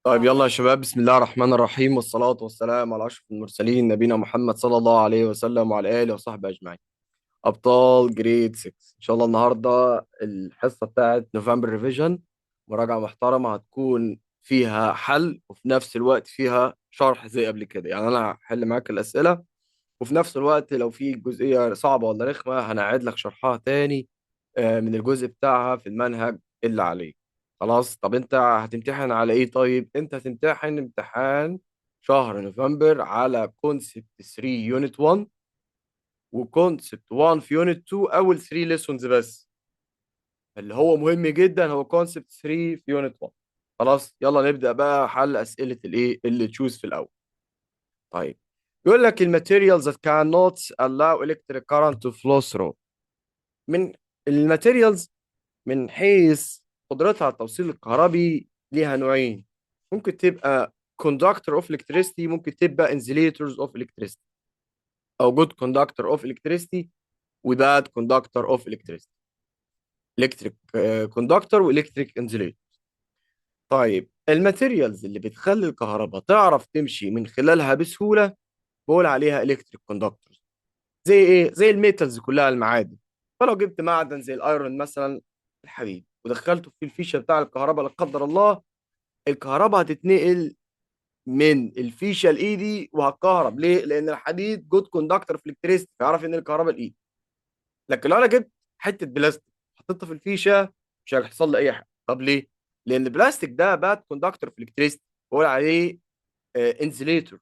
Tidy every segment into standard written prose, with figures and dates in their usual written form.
طيب يلا يا شباب، بسم الله الرحمن الرحيم، والصلاة والسلام على أشرف المرسلين نبينا محمد صلى الله عليه وسلم وعلى آله وصحبه أجمعين. أبطال grade 6، إن شاء الله النهاردة الحصة بتاعت November revision، مراجعة محترمة هتكون فيها حل وفي نفس الوقت فيها شرح زي قبل كده. يعني أنا هحل معاك الأسئلة، وفي نفس الوقت لو في جزئية صعبة ولا رخمة هنعيد لك شرحها تاني من الجزء بتاعها في المنهج اللي عليك. خلاص، طب انت هتمتحن على ايه؟ طيب انت هتمتحن امتحان شهر نوفمبر على concept 3 unit 1 و concept 1 في unit 2، اول 3 lessons بس. اللي هو مهم جدا هو concept 3 في unit 1. خلاص يلا نبدأ بقى حل أسئلة الايه اللي choose في الاول. طيب بيقول لك ال materials that cannot allow electric current to flow through. من ال materials من حيث قدرتها على التوصيل الكهربي ليها نوعين، ممكن تبقى conductor of electricity، ممكن تبقى insulators of electricity، او good conductor of electricity و bad conductor of electricity، electric conductor و electric insulator. طيب ال materials اللي بتخلي الكهرباء تعرف تمشي من خلالها بسهولة بقول عليها electric conductors. زي ايه؟ زي ال metals كلها، المعادن. فلو جبت معدن زي ال iron مثلا، الحديد، ودخلته في الفيشه بتاع الكهرباء، لا قدر الله الكهرباء هتتنقل من الفيشه لايدي وهتكهرب. ليه؟ لان الحديد good conductor of electricity، فيعرف ان الكهرباء لايدي. لكن لو انا جبت حتة بلاستيك حطيتها في الفيشه مش هيحصل لي اي حاجه. طب ليه؟ لان البلاستيك ده bad conductor of electricity، بقول عليه insulator،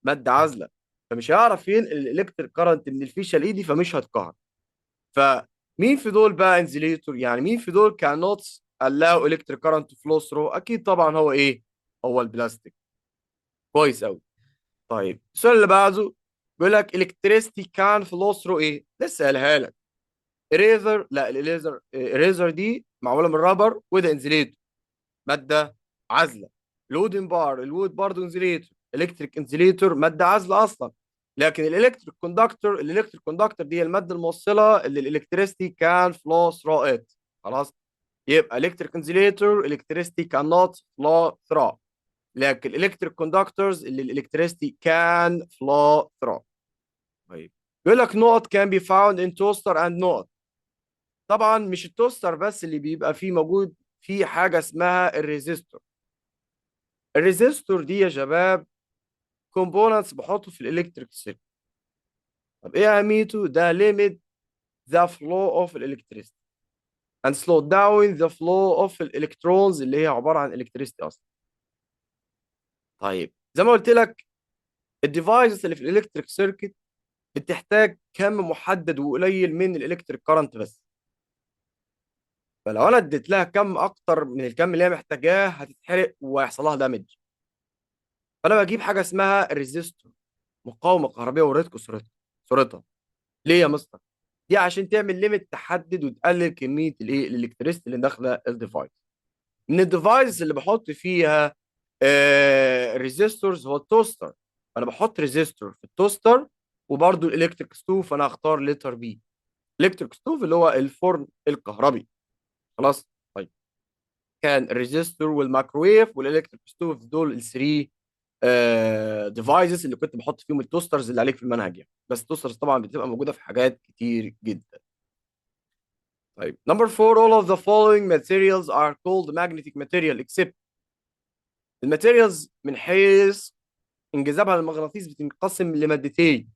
مادة عازله، فمش هيعرف ينقل ال electric current من الفيشه لايدي، فمش هتكهرب. فمين في دول بقى insulator؟ يعني مين في دول cannot allow electric current to flow through؟ اكيد طبعا هو ايه؟ هو البلاستيك. كويس قوي. طيب السؤال اللي بعده بيقول لك electricity can flow through ايه؟ لسه قالها لك. eraser، لا، ال eraser، eraser دي معمولة من rubber وده insulator، مادة عازله. ال wooden bar، ال wood برضه insulator، electric insulator، مادة عازله اصلا. لكن ال electric conductor، ال electric conductor دي هي المادة الموصلة اللي ال electricity can flow through it. خلاص، يبقى electric insulator electricity cannot flow through، لكن electric conductors اللي ال electricity can flow through. طيب بيقول لك نقط can be found in toaster and نقط. طبعا مش ال toaster بس اللي بيبقى فيه موجود فيه حاجة اسمها ال resistor. ال resistor دي يا شباب components بحطه في ال electric circuit. طب ايه اهميته؟ ده limit the flow of electricity and slow down the flow of electrons اللي هي عبارة عن electricity اصلا. طيب زي ما قلت لك ال devices اللي في ال electric circuit بتحتاج كم محدد وقليل من ال electric current بس، فلو انا اديت لها كم اكتر من الكم اللي هي محتاجاه هتتحرق وهيحصل لها damage. فانا بجيب حاجة اسمها resistor، مقاومة كهربيه، وريتكم صورتها. ليه يا مستر؟ دي عشان تعمل limit، تحدد وتقلل كمية الايه؟ ال electricity اللي داخله ال device. من ال devices اللي بحط فيها resistors هو ال toaster. انا بحط resistor في ال toaster وبرده ال electric stove، فانا هختار letter B، electric stove اللي هو الفرن الكهربي. خلاص، طيب كان ال resistor والميكروويف وال electric stove دول ال three devices اللي كنت بحط فيهم ال toasters اللي عليك في المنهج يعني. بس ال toasters طبعا بتبقى موجودة في حاجات كتير جدا. طيب number 4، all of the following materials are called magnetic material except. ال materials من حيث انجذابها للمغناطيس بتنقسم لمادتين،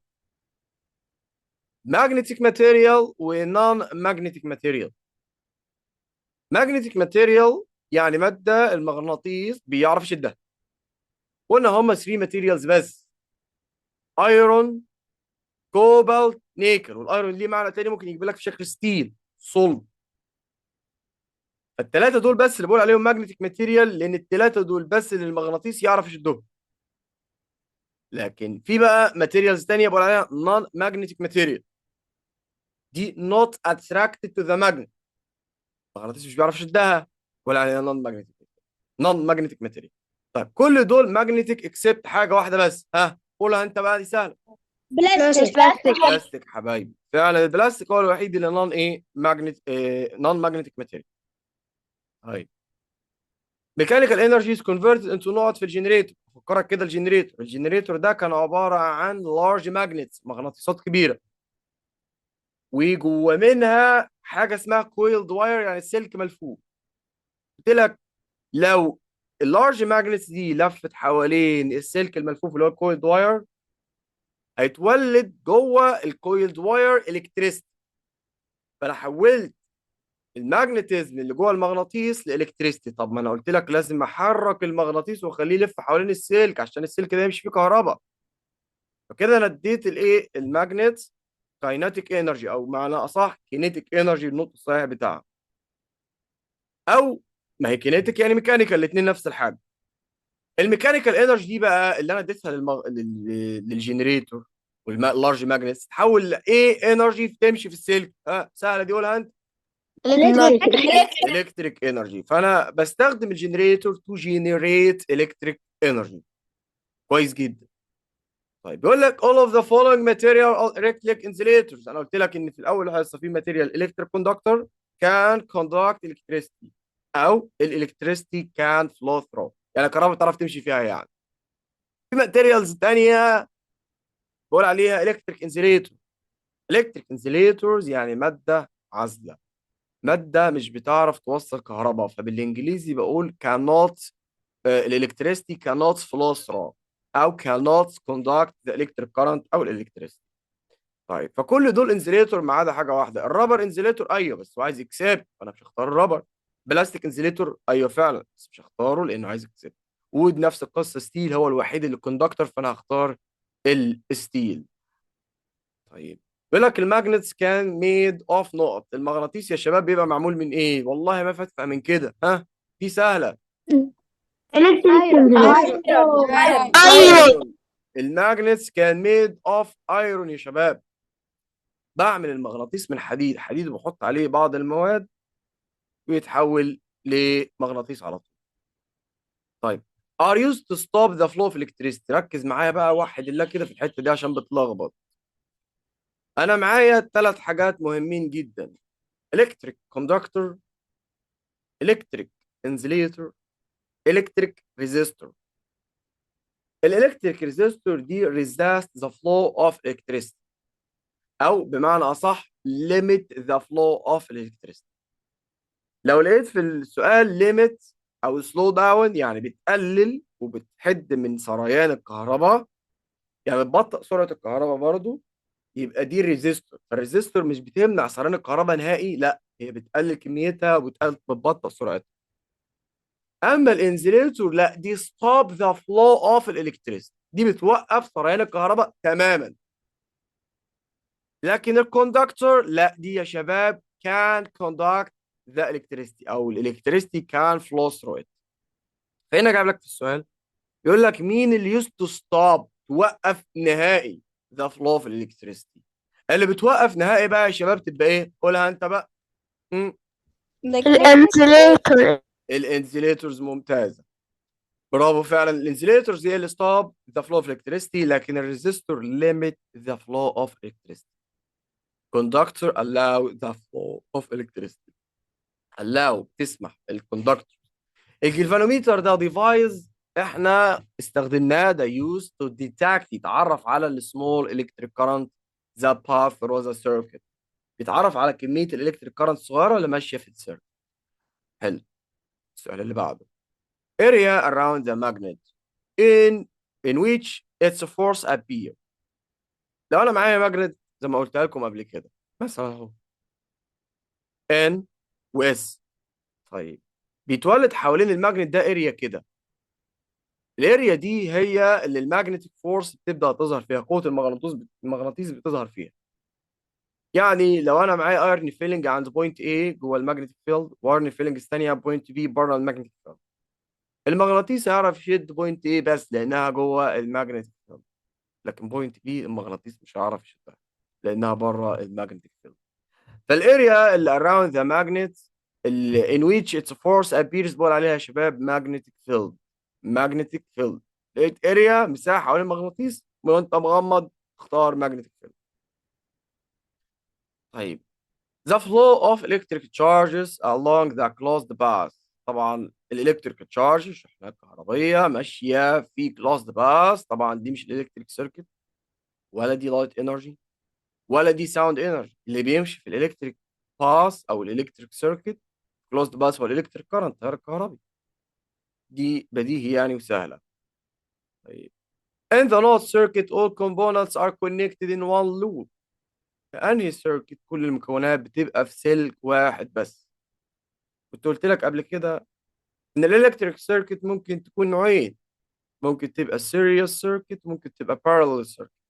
magnetic material و non magnetic material. magnetic material يعني مادة المغناطيس بيعرف يشدها. قلنا هما 3 materials بس، iron، cobalt، nickel. وال iron ليه معنى تاني، ممكن يجيب لك في شكل steel، صلب. فالثلاثه دول بس اللي بقول عليهم magnetic material، لان الثلاثة دول بس اللي المغناطيس يعرف يشدهم. لكن في بقى materials تانية بقول عليها non magnetic material، دي not attracted to the magnet، المغناطيس مش بيعرف يشدها، بقول عليها non magnetic، non magnetic material. طيب كل دول magnetic except حاجة واحدة بس، ها قولها انت بقى، دي سهله. بلاستيك. بلاستيك. بلاستيك حبايبي، فعلا البلاستيك هو الوحيد اللي non ايه؟ magnet، إيه؟ non magnetic material. طيب. mechanical energy is converted into نقط في ال generator. فكرك كده، ال generator ده كان عبارة عن large magnets، مغناطيسات كبيره، وجوه منها حاجة اسمها coiled wire، يعني السلك ملفوف. قلت لك لو ال large magnets دي لفت حوالين السلك الملفوف اللي هو ال coiled wire، هيتولد جوه ال coiled wire electricity. فانا حولت ال magnetism اللي جوه المغناطيس ل electricity. طب ما انا قلت لك لازم احرك المغناطيس واخليه يلف حوالين السلك عشان السلك ده يمشي فيه كهرباء. فكده انا اديت الايه؟ ال magnet kinetic energy، او معنى اصح kinetic energy، النطق الصحيح بتاعها. او ما هي kinetic يعني mechanical، الاثنين نفس الحاجه. ال mechanical energy دي بقى اللي انا اديتها لل generator وال large magnets تحول لايه energy تمشي في السلك؟ ها، سهلة دي، قولها انت. electric. electric energy. فانا بستخدم ال generator to generate electric energy. كويس جدا. طيب، بيقول لك all of the following material are electric insulators. انا قلت لك ان في الاول هيحصل في material electric conductor can conduct electricity، او ال electricity can flow through، يعني الكهرباء بتعرف تمشي فيها. يعني في materials تانية بقول عليها electric insulator. electric insulators يعني مادة عازلة، مادة مش بتعرف توصل كهرباء، فبالانجليزي بقول cannot، ال electricity cannot flow through او cannot conduct the electric current او ال electricity. طيب، فكل دول insulator ما عدا حاجة واحده، ال rubber insulator. ايوه، بس هو عايز except، فانا مش هختار ال rubber. plastic insulator، ايوه فعلا، بس مش هختاره لانه عايز except. wood نفس القصه. steel هو الوحيد اللي conductor، فانا هختار ال steel. طيب، بيقول لك ال magnets can made of نقط. المغناطيس يا شباب بيبقى معمول من ايه؟ والله ما فاتفه من كده. ها، دي سهله. electric. iron. ال magnets can made of iron يا شباب. بعمل المغناطيس من حديد، حديد وبحط عليه بعض المواد ويتحول لمغناطيس على طول. طيب، are used to stop the flow of electricity. ركز معايا بقى، وحد الله كده في الحتة دي عشان بتلخبط. انا معايا ثلاث حاجات مهمين جدا: electric conductor، electric insulator، electric resistor. ال electric resistor دي resist the flow of electricity، او بمعنى اصح limit the flow of electricity. لو لقيت في السؤال limit او slow down، يعني بتقلل وبتحد من سريان الكهرباء، يعني بتبطئ سرعة الكهرباء برضو، يبقى دي ال resistor. فال resistor مش بتمنع سريان الكهرباء نهائي، لا، هي بتقلل كميتها وبتقلل، بتبطئ سرعتها. اما ال insulator لا، دي stop the flow of electricity، دي بتوقف سريان الكهرباء تماما. لكن ال conductor لا، دي يا شباب can conduct the electricity او ال electricity can flow through it. فهنا جايب لك في السؤال يقول لك مين اللي used to stop، توقف نهائي، the flow of electricity؟ اللي بتوقف نهائي بقى يا شباب تبقى ايه؟ قولها انت بقى. ال insulator. ال insulators، ممتازه، برافو. فعلا ال insulators هي اللي stop the flow of electricity، لكن ال resistor limit the flow of electricity، conductor allow the flow of electricity، allow تسمح ال conductor. ال galvanometer ده device احنا استخدمناه، ده used to detect، يتعرف على ال small electric current that pass through the circuit، بيتعرف على كمية ال electric current الصغيرة اللي ماشية في ال circuit. حلو. السؤال اللي بعده: area around the magnet in which its force appear. لو انا معايا magnet زي ما قلت لكم قبل كده مثلا اهو N و S، طيب، بيتولد حوالين ال magnet ده area كده. ال area دي هي اللي ال magnetic force بتبدا تظهر فيها، قوة المغناطيس بتظهر فيها. يعني لو انا معايا iron filing عند point A جوه ال magnetic field و iron filing الثانية point B بره ال magnetic field، المغناطيس هيعرف يشد point A بس لانها جوه ال magnetic field، لكن point B المغناطيس مش هيعرف يشدها لانها بره ال magnetic field. فال area اللي around the magnet اللي in which its force appears بقول عليها يا شباب magnetic field. magnetic field، لقيت area، مساحة حوالين المغناطيس، وانت مغمض اختار magnetic field. طيب، the flow of electric charges along the closed path. طبعا ال electric charge، الشحنات الكهربيه ماشية في closed path. طبعا دي مش ال electric circuit، ولا دي light energy، ولا دي sound energy. اللي بيمشي في ال electric path او ال electric circuit closed path هو ال electric current، التيار الكهربي. دي بديهي يعني وسهلة. طيب in the not circuit all components are connected in one loop. في انهي circuit كل المكونات بتبقى في سلك واحد بس؟ كنت قلت لك قبل كده ان ال electric circuit ممكن تكون نوعين، ممكن تبقى series circuit، ممكن تبقى parallel circuit.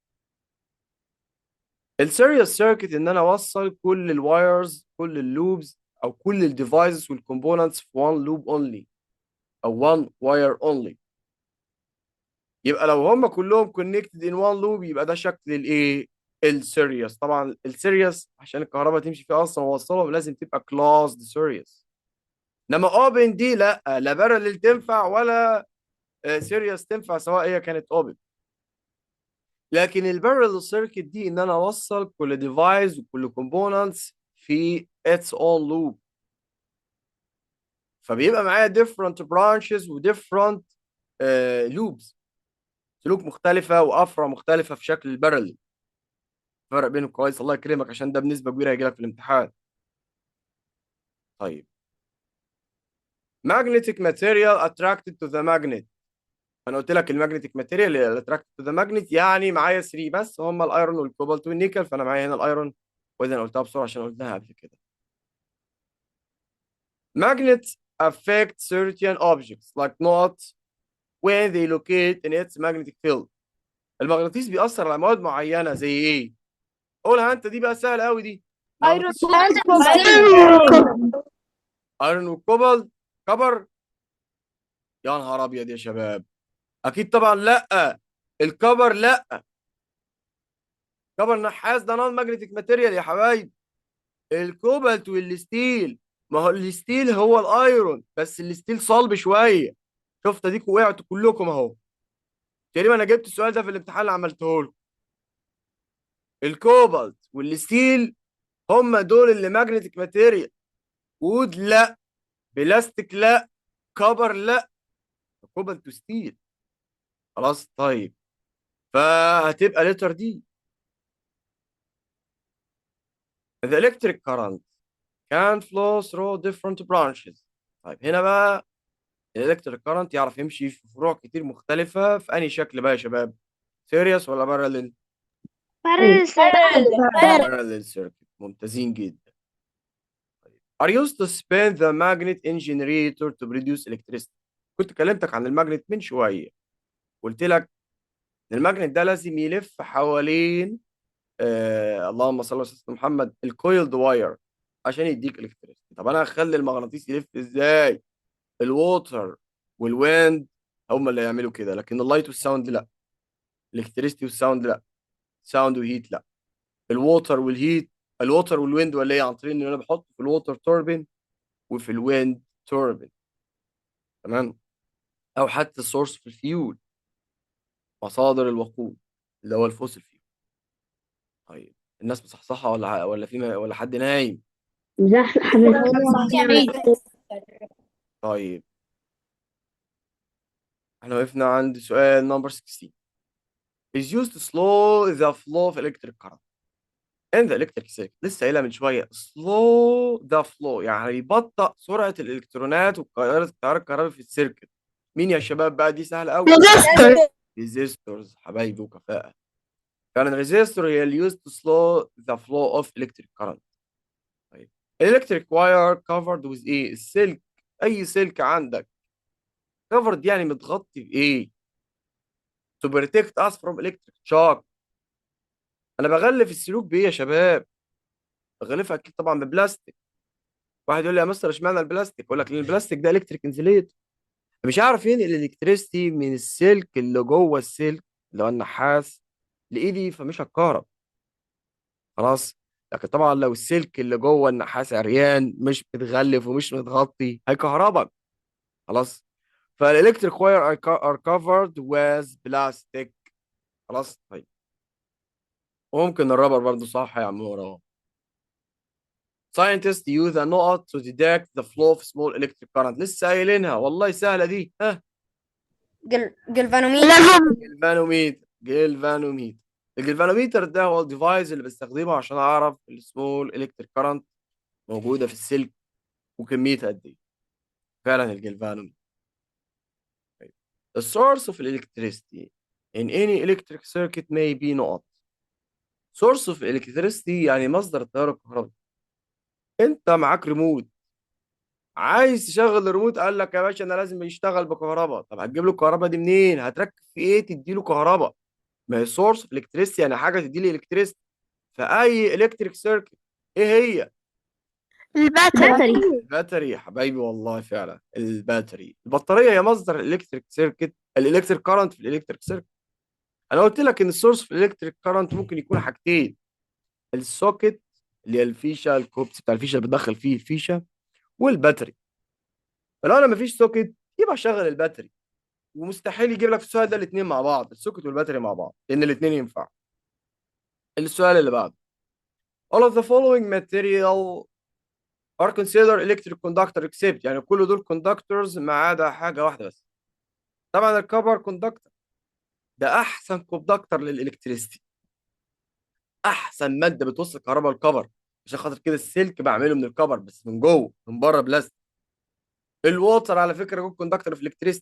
ال series circuit ان انا اوصل كل ال wires، كل ال loops، او كل ال devices وال components في one loop only او one wire only. يبقى لو هم كلهم connected in one loop يبقى ده شكل الايه؟ ال series. طبعا ال series عشان الكهرباء تمشي فيها اصلا ووصلهم لازم تبقى closed series. انما open دي لا، لا parallel تنفع ولا series تنفع سواء هي كانت open. لكن ال parallel circuit دي ان انا اوصل كل device وكل components في its own loop، فبيبقى معايا different branches و different loops، سلوك مختلفة وأفرع مختلفة في شكل ال parallel. فرق بينهم كويس، الله يكرمك، عشان ده بنسبة كبيرة هيجي لك في الامتحان. طيب magnetic material attracted to the magnet. انا قلت لك ال magnetic material اللي attracted to the magnet يعني معايا 3 بس، هم ال iron وال cobalt وال nickel، فانا معايا هنا ال iron، واذا قلتها بسرعة عشان قلتها قبل كده. Magnets affect certain objects like not when they locate in its magnetic field. المغناطيس بيأثر على مواد معينة زي ايه؟ قولها انت، دي بقى سهلة قوي دي. iron. iron وال cobalt، copper. يا نهار ابيض يا شباب، اكيد طبعا لا، ال copper لا، copper نحاس ده non magnetic material يا حبايبي. ال cobalt وال steel، ما هو ال steel هو ال iron، بس ال steel صلب شوية. شفت اديكوا وقعتوا كلكم اهو. تقريبا انا جبت السؤال ده في الامتحان اللي عملته لكم. ال cobalt وال steel هم دول اللي magnetic material. wood لا، بلاستيك لا، copper لا، cobalt و steel. خلاص طيب، فهتبقى letter D. The electric current can flow through different branches. طيب هنا بقى ال electric current يعرف يمشي في فروع كتير مختلفة، في أي شكل بقى يا شباب؟ series ولا parallel؟ parallel. parallel circuit. ممتازين جدا. are used to spin the magnet in generator to produce electricity. كنت كلمتك عن ال magnet من شوية، قلت لك ان ال magnet ده لازم يلف حوالين اللهم صل على سيدنا محمد ال coiled wire عشان يديك electricity. طب انا هخلي المغناطيس يلف ازاي؟ ال water وال wind هم اللي يعملوا كده، لكن ال light وال sound لا، electricity وال sound لا، sound و heat لا. ال water وال heat، ال water وال wind ولا ايه؟ عن طريق ان انا بحط في ال water turbine وفي ال wind turbine، تمام؟ او حتى ال source في الفيول، مصادر الوقود اللي هو ال fossil fuel. طيب الناس مصحصحه ولا في ولا حد نايم؟ طيب احنا وقفنا عند سؤال number 16. is used to slow the flow of electric current in the electric circuit. لسه قايلها من شوية، slow the flow يعني يبطئ سرعة الالكترونات والتيار الكهربي في ال circuit. مين يا شباب بقى؟ دي سهلة قوي. resistor. resistors حبايبي وكفاءة. فعلا resistor هي اللي used to slow the flow of electric current. طيب electric wire covered with ايه؟ السلك، اي سلك عندك covered يعني متغطي بايه؟ to protect us from electric shock. انا بغلف السلوك بايه يا شباب؟ بغلفها اكيد طبعا ببلاستيك. واحد يقول لي يا مستر اشمعنى البلاستيك؟ اقول لك لان البلاستيك ده electric insulator، مش عارف ينقل ال electricity من السلك اللي جوه السلك اللي هو النحاس لايدي، فمش هتكهرب خلاص. لكن طبعا لو السلك اللي جوه النحاس عريان مش متغلف ومش متغطي هيكهربك خلاص. فال electric wire are covered with plastic خلاص. طيب وممكن ال rubber برضو، صح يا عمور اهو. Scientists use a نقط to detect the flow of small electric current. لسه قايلينها والله، سهلة دي. ها؟ جلفانوميتر. galvanometer. galvanometer. ال galvanometer ده هو ال device اللي بستخدمه عشان اعرف ال small electric current موجودة في السلك وكميتها قد ايه. فعلا ال galvanometer. The source of electricity in any electric circuit may be نقط. Source of electricity يعني مصدر التيار الكهربي. انت معاك ريموت، عايز تشغل الريموت، قال لك يا باشا انا لازم يشتغل بكهرباء. طب هتجيب له الكهرباء دي منين؟ هتركب في ايه تدي له كهرباء؟ ما هي source of electricity يعني حاجة تدي لي electricity. فاي electric circuit ايه هي؟ ال battery. ال battery يا حبايبي، والله فعلا ال battery، البطارية هي مصدر ال electric circuit، ال electric current في ال electric circuit. انا قلت لك ان ال source في ال electric current ممكن يكون حاجتين: ال socket اللي هي الفيشه، الكوبس بتاع الفيشه اللي بتدخل فيه الفيشه، وال battery. فلو انا مفيش socket يبقى شغل ال battery. ومستحيل يجيب لك في السؤال ده الاثنين مع بعض، ال socket وال battery مع بعض، لان الاثنين ينفع. السؤال اللي بعده: all of the following material are considered electric conductor except، يعني كل دول conductors ما عدا حاجة واحدة بس. طبعا ال copper conductor، ده احسن conductor لل electricity، احسن مادة بتوصل كهرباء ال copper، عشان خاطر كده السلك بعمله من ال copper بس من جوه، من بره بلاستيك. ال water على فكرة good conductor في ال electricity،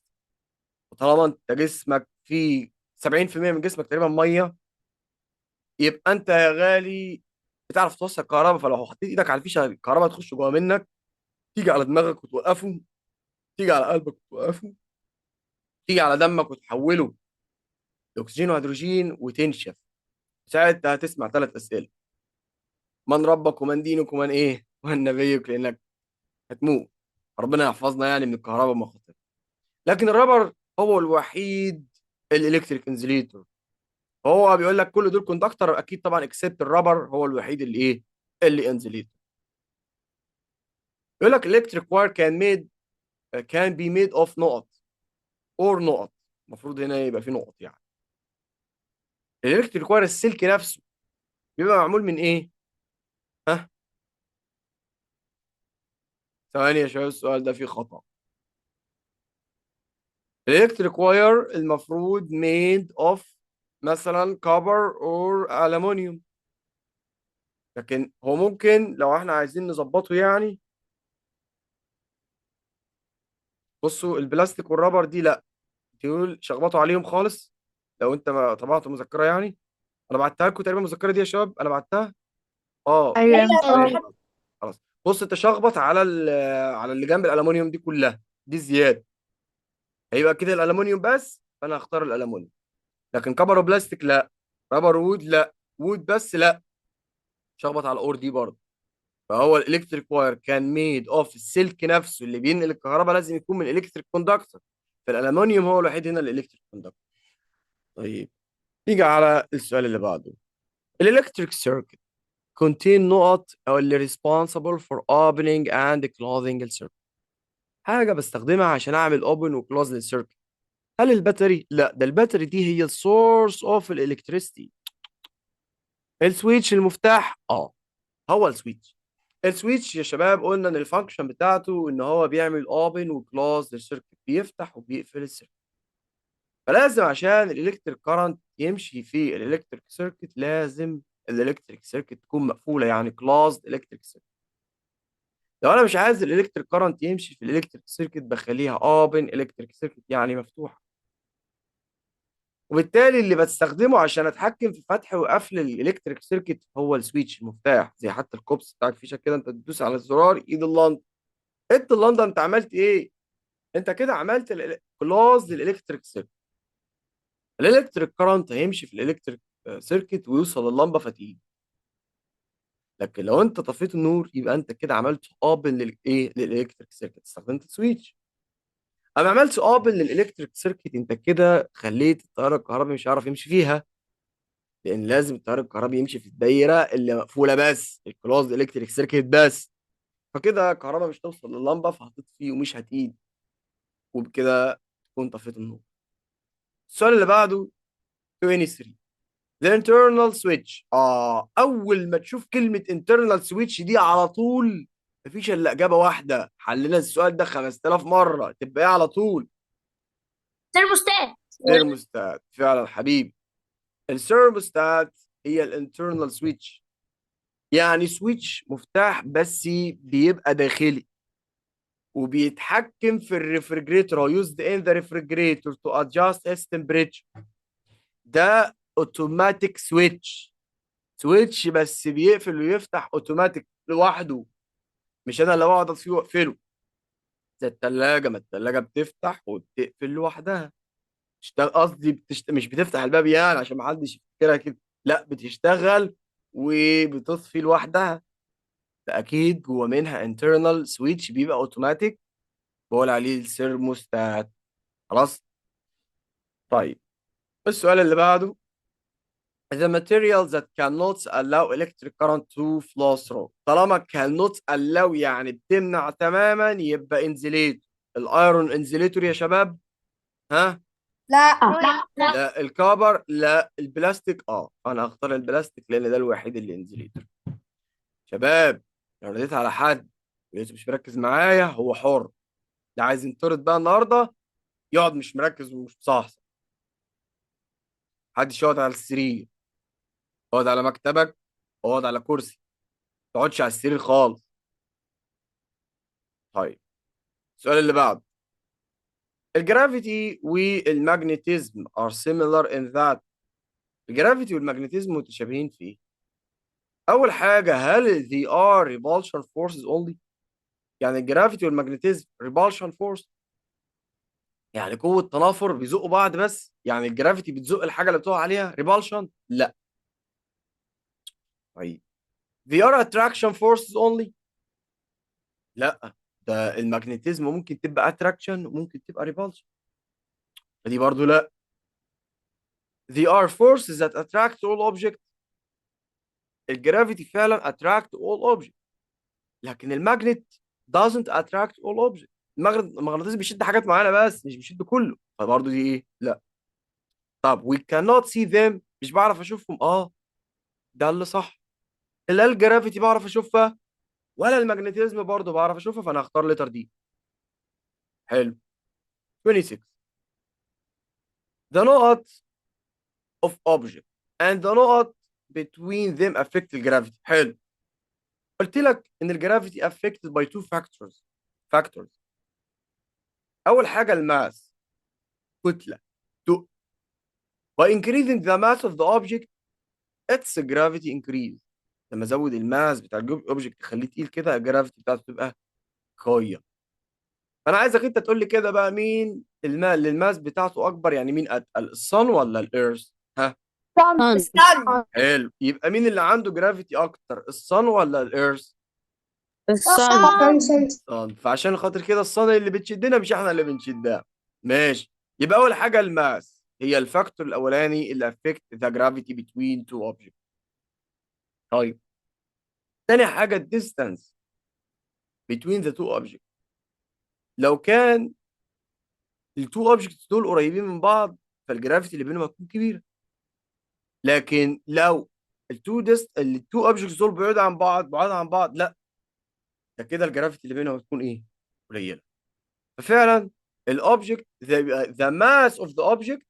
وطالما انت جسمك فيه 70% من جسمك تقريبا ميه، يبقى انت يا غالي بتعرف توصل كهرباء. فلو حطيت ايدك على الفيشه الكهرباء تخش جوه منك، تيجي على دماغك وتوقفه، تيجي على قلبك وتوقفه، تيجي على دمك وتحوله لاكسجين وهيدروجين وتنشف. ساعتها هتسمع ثلاث اسئله: من ربك ومن دينك ومن ايه؟ ومن نبيك، لانك هتموت. ربنا يحفظنا يعني من الكهرباء ومخاطرها. لكن ال rubber هو الوحيد ال electric insulator. هو بيقول لك كل دول conductor اكيد طبعا except ال rubber هو الوحيد اللي ايه؟ اللي insulator. يقول لك electric wire can be made of نقط or نقط. المفروض هنا يبقى في نقط. يعني ال electric wire، السلك نفسه بيبقى معمول من ايه؟ ها؟ ثواني يا شباب، السؤال ده فيه خطأ. ال electric wire المفروض made of مثلا copper or aluminum، لكن هو ممكن لو احنا عايزين نظبطه يعني، بصوا البلاستيك وال rubber دي لا، دول شخبطوا عليهم خالص. لو انت ما طبعت مذكرة يعني، انا بعتها لكم تقريبا المذكرة دي يا شباب، انا بعتها. ايوه. طيب خلاص، بص انت شخبط على على اللي جنب الالومنيوم دي كلها، دي زيادة، هيبقى كده الالومنيوم بس، فانا هختار الالومنيوم. لكن copper وبلاستيك لا، rubber wood لا، wood بس لا، شخبط على ال or دي برضه. فهو ال electric wire can made of، السلك نفسه اللي بينقل الكهرباء لازم يكون من electric conductor، فالالومنيوم هو الوحيد هنا ال electric conductor. طيب نيجي على السؤال اللي بعده: ال electric circuit contain نقط او اللي responsible for opening and closing the circuit. حاجة بستخدمها عشان اعمل open و close لل circuit. هل ال battery؟ لا، ده ال battery دي هي ال source of ال electricity. ال switch، المفتاح، هو ال switch. ال switch يا شباب قلنا ان ال function بتاعته ان هو بيعمل open و close لل circuit، بيفتح وبيقفل ال circuit. فلازم عشان ال electric current يمشي في ال electric circuit لازم ال electric circuit تكون مقفوله، يعني closed electric circuit. لو انا مش عايز ال electric current يمشي في ال electric circuit بخليها open electric circuit، يعني مفتوحه. وبالتالي اللي بستخدمه عشان اتحكم في فتح وقفل ال electric circuit هو ال switch، المفتاح، زي حتى الكوبس بتاعك فيشه كده، انت تدوس على الزرار ايد اللندا. انت اللندا انت عملت ايه؟ انت كده عملت close لل electric circuit. ال electric current هيمشي في ال electric circuit ويوصل لللمبه فتيجي. لكن لو انت طفيت النور يبقى انت كده عملت open للايه؟ لل electric circuit، استخدمت switch. اما عملت open لل electric circuit انت كده خليت التيار الكهربي مش هيعرف يمشي فيها، لان لازم التيار الكهربي يمشي في الدايرة اللي مقفولة بس، ال closed electric circuit بس. فكده الكهرباء مش توصل لللمبه فهتطفي ومش هتقيد، وبكده تكون طفيت النور. السؤال اللي بعده 23: The internal switch. اول ما تشوف كلمة internal switch دي على طول مفيش الا اجابة واحدة. حلينا السؤال ده 5000 مرة، تبقى ايه على طول؟ thermostat. ثيرموستات. فعلا حبيبي، الثيرموستات هي ال internal switch، يعني switch مفتاح بس بيبقى داخلي وبيتحكم في ال refrigerator، هو used in the refrigerator to adjust its temperature. ده automatic switch، switch بس بيقفل ويفتح اوتوماتيك لوحده، مش انا اللي بقعد اطفيه واقفله زي التلاجة. ما التلاجة بتفتح وبتقفل لوحدها، تشتغل، قصدي مش بتفتح الباب يعني عشان ما حدش يفتكرها كده، لا بتشتغل وبتطفي لوحدها. فاكيد جوه منها internal switch بيبقى اوتوماتيك، بقول عليه السيرموستات. خلاص. طيب السؤال اللي بعده، the material that cannot allow electric current to flow through. طالما cannot allow يعني بتمنع تماما، يبقى insulator. ال iron insulator يا شباب؟ ها؟ لا. لا. لا. ال copper؟ لا. البلاستيك؟ انا هختار البلاستيك لان ده الوحيد اللي insulator. شباب لو رديت على حد ولقيته مش مركز معايا هو حر، ده عايز ينطرد بقى النهارده يقعد مش مركز ومش مصحصح. محدش يقعد على السرير، اقعد على مكتبك، اقعد على كرسي، ما تقعدش على السرير خالص. طيب السؤال اللي بعده، ال gravity وال magnetism are similar in that. ال gravity وال magnetism متشابهين في ايه؟ اول حاجه، هل they are repulsion forces only؟ يعني ال gravity وال magnetism repulsion force، يعني قوه تنافر، بيزقوا بعض بس، يعني ال gravity بتزق الحاجه اللي بتقع عليها repulsion؟ لا. طيب they are attraction forces only؟ لا، ده ال magnetism ممكن تبقى attraction وممكن تبقى repulsion، فدي برضو لا. they are forces that attract all objects. ال gravity فعلا attract all objects، لكن ال magnet doesn't attract all objects. المغناطيس بيشد حاجات معينه بس، مش بيشد كله، فبرضه دي ايه؟ لا. طب we cannot see them، مش بعرف اشوفهم. ده اللي صح. لا ال gravity بعرف اشوفها ولا ال magnetism برضه بعرف اشوفها، فانا هختار letter D. حلو. 26 the نقط of object and the نقط between them affect the gravity. حلو، قلت لك ان ال gravity affected by two factors. اول حاجه ال mass، كتله، تقل. by increasing the mass of the object its gravity increase. لما ازود ال mass بتاع ال object اخليه تقيل كده، ال gravity بتاعته تبقى قويه. فانا عايزك انت تقول لي كده بقى، مين اللي ال mass بتاعته اكبر؟ يعني مين اتقل، ال sun ولا ال earth؟ ها؟ sun. sun. حلو، يبقى مين اللي عنده gravity اكتر، ال sun ولا ال earth؟ ال sun. sun. sun. فعشان خاطر كده ال sun اللي بتشدنا مش احنا اللي بنشدها. ماشي، يبقى اول حاجه ال mass هي ال factor الاولاني اللي affect the gravity between two objects. طيب تاني حاجه ال distance between the two objects. لو كان ال two objects دول قريبين من بعض فال gravity اللي بينهم هتكون كبيره، لكن لو ال two objects دول بعيد عن بعض، بعاد عن بعض، لا ده كده ال gravity اللي بينهم هتكون ايه؟ قليله. ففعلا ال object the mass of the object